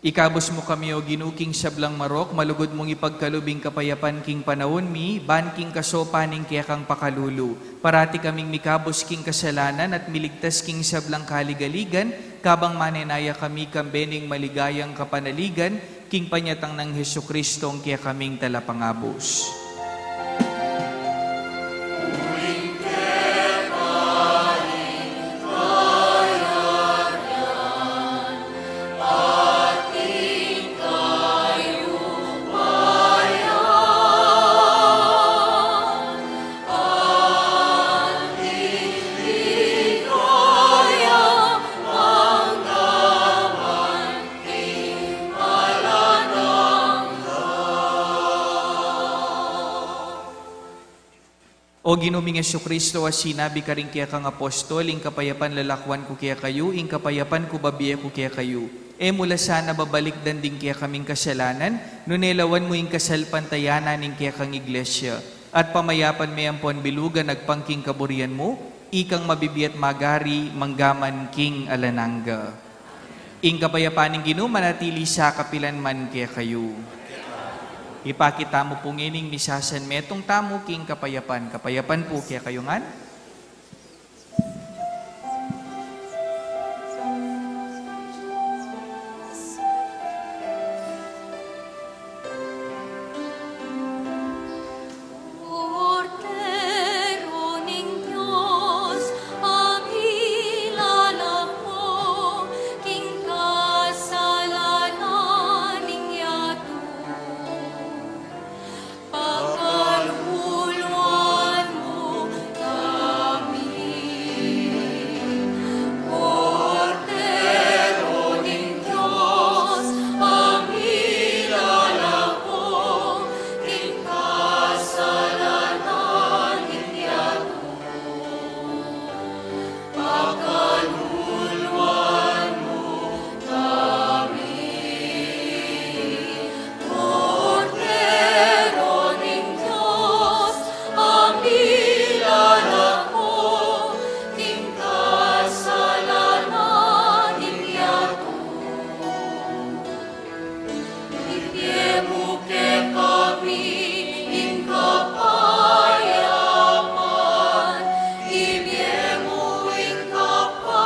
Ikabus mu kami, O Ginu, king sablang marok, malugud mung ipagkalub ing kapayapan king panaun mi, ban king kasopan ning kekang pakalulu. Parati kaming mikabus king kasalanan at miligtas king sablang kaligaligan, kabang manenaya kami kambe ning maligayang kapanaligan, king panyatang nang Jesucristo, ing kekaming Talapangabus. O Ginu ming Jesucristo, a sinabi karing kekang apostol, ing kapayapan lalakuan ku kekayu, ing kapayapan ku babie ku kekayu. E mu la sana babalikdan ding kekaming kasalanan, nune lawan mu ing kasalpantayanan ning kekang iglesia. At pamayapan me ampon bilugan agpang king kaburian mu, ikang mabibie at magari, mangga man king alang angga. Ing kapayapan ning Ginu manatili sa kapilan man kekayu. Ipakit tamu pu ngening misa, san metung tamu king kapayapan. Kapayapan pu kekayu ngan. Kordero ning Dios, a milalako king kasalanan ning yatu, pakaluluan mu kami. Kordero ning Dios, a milalako king kasalanan ning yatu, pakaluluan mu kami. Kordero ning Dios, a milalako king kasalanan ning yatu, ibie mu kekami ing kapayapan, ibie mu ing kapayapan.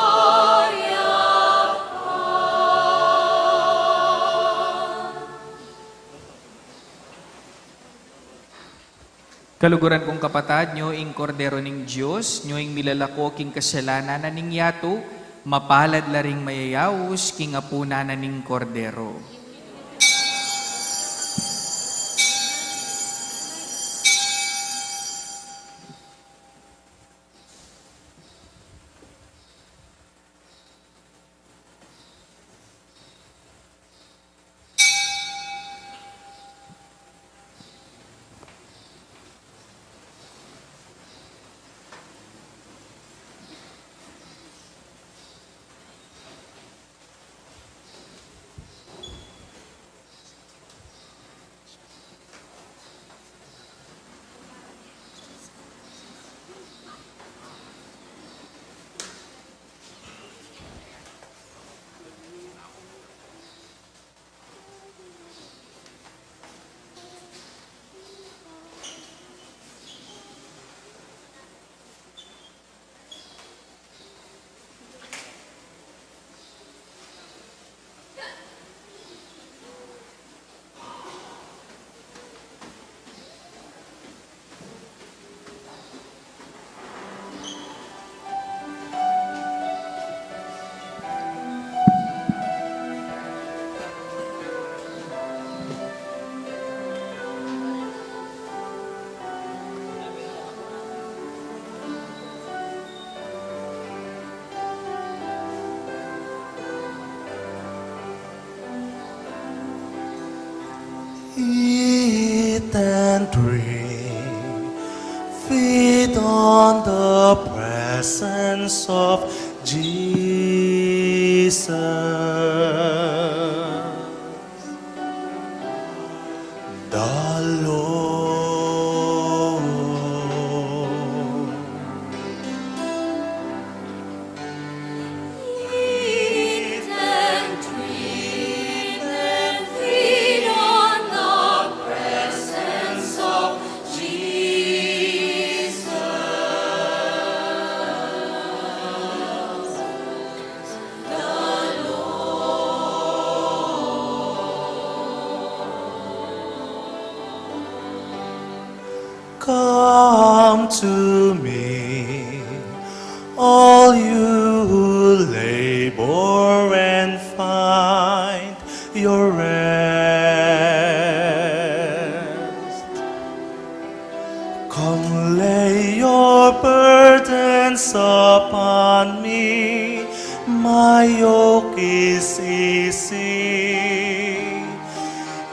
Kaluguran kung kapatad, nyo ing Kordero ning Dios, nyo ing milalako king kasalanan na ning yatu, mapalad la ring mayayaus king apunan na ning Kordero. Eat and drink, feed on the presence of Jesus the Lord. Eat and drink, to me, all you who labor and find your rest. Come lay your burdens upon me, my yoke is easy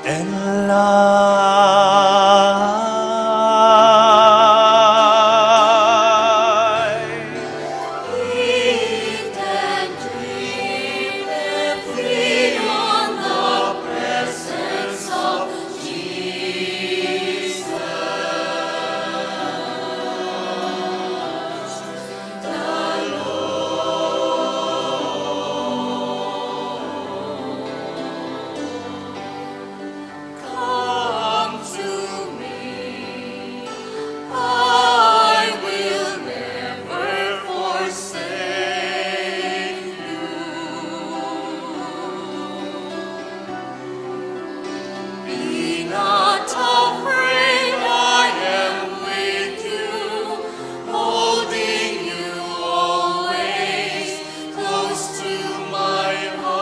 and light. Eat and drink and feed on the presence of Jesus. Come to me, I will never forsake you. Be not afraid, I am with you, holding you always close to my heart.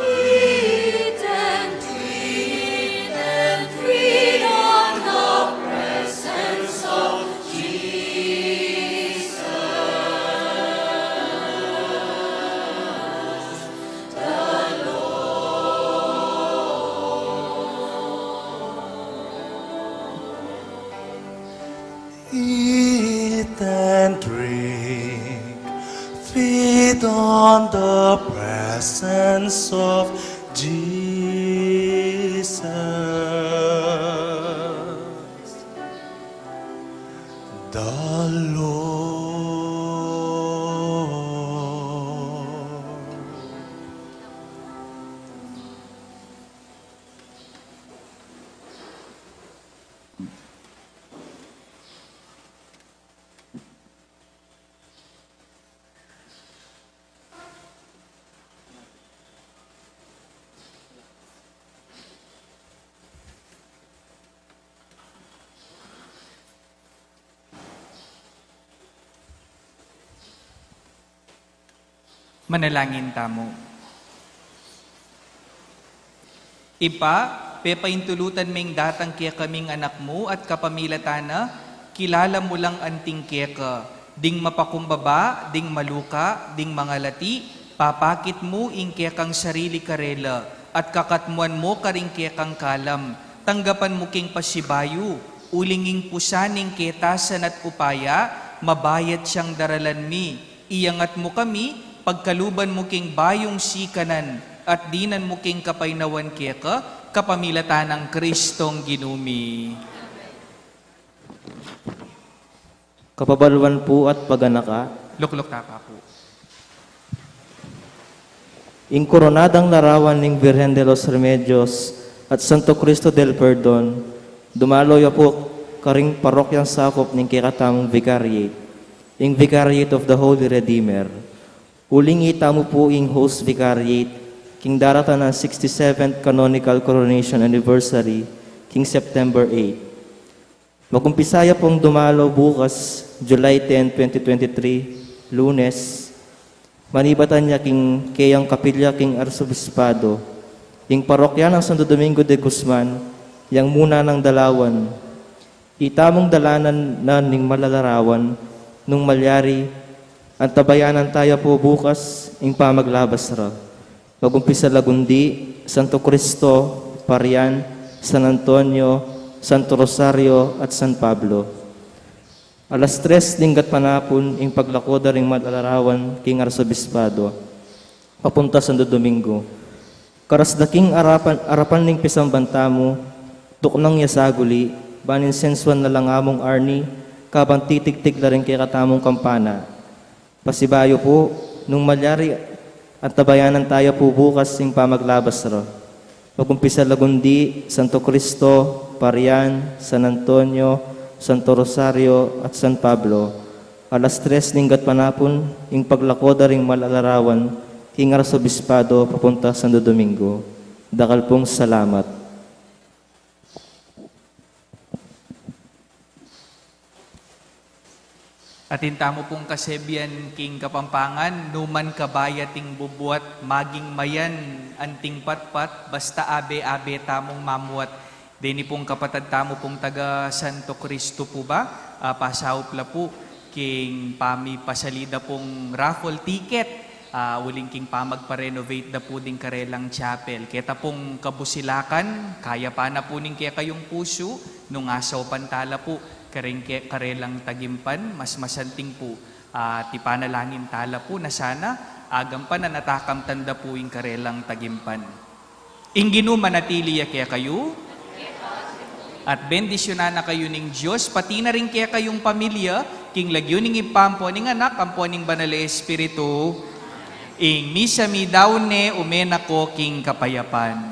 Eat and drink and feed on the presence of Jesus the Lord. Eat and drink, feed on the presence of Jesus the Lord. Manalangin tamu. Ibpa, pepaintulutan me ing datang kekaming anak mu at kapamilatan na, kilala mu lang anting keka, ding mapakumbaba, ding maluka, ding mangalati, papakit mu ing kekang sarili karela, at kakatmuan mu karing kekang kalam, tanggapan mu king pasibayu, uling ing pusan ning ketasan at upaya, mabayat yang daralan mi, iyangat mu kami, pagkaluban mu king bayung sikanan, at dinan mu king kapaynawan keka, kapamilatan nang Kristong Ginu mi. Kapabaluan pu at paganaka. Lukluk tapa pu. Ing koronadang larawan ning Virgen de los Remedios at Santo Cristo del Perdon, dumalo ya pu karing parokyang sakup ning kekatamung Vicariate, ing Vicariate of the Holy Redeemer. Uling itamu pu ing host Vicariate king daratan nang sixty-seventh Canonical Coronation Anniversary king September eight. Magumpisa ya pung dumalo bukas, July ten, twenty twenty-three, Lunes, manibatan ya king keyang kapilya king Arsobispado, ing parokya nang Santo Domingo de Guzman, yang muna nang dalawan. Itamung dalanan na ning malalarawan, nung malyari, antabayanan taya pu bukas ing pamaglabas ra. Magumpisa lagundi, Santo Cristo, Parian, San Antonio, Santo Rosario, at San Pablo. Alas tres ning gatpanapun ing paglako da ring malalarawan king Arsobispado, papunta Santo Domingo. Karas da king arapan, arapan ning pisamban tamu, tuknang ya saguli, ban insensuan na lang among arni, kabang titigtig la ring kekatamung kampana. Pasibayu pu, nung malyari, antabayanan taya pu bukas ing pamaglabas ra. Magumpisa lagundi, Santo Cristo, Parian, San Antonio, Santo Rosario, at San Pablo. Alas tres ning gatpanapun, ing paglako da ring malalarawan, king Arsobispado, papunta Santo Domingo. Dakal pung salamat. Atin tamu pung kasebian king Kapampangan, numan kabayat ing bubuat, maging mayan anting patpat, basta abe-abe tamung mamuat. Deni pung kapatad tamu pung taga Santo Cristo pu ba, ah, pasaup la pu king pamipasali da pung raffle ticket, ah, uling king pamagpa-renovate da pu ding karelang chapel. Keta pung kabusilakan, kayapan na pu ning kekayung pusu, nung asaupan tala pu karing ke-, karelang tagimpan, mas masanting pu, ah, ipanalangin tala pu na sana agampanan at akamtan da pu ing karelang tagimpan. Ing Ginu manatili ya kekayu, at bendisyunan na kayu ning Dios, pati na ring kekayung pamilya, king lagyu ning Ibpa, ampo ning Anak, ampo ning Banal a Espiritu. Ing misa mi daun ne, ume na ko king kapayapan.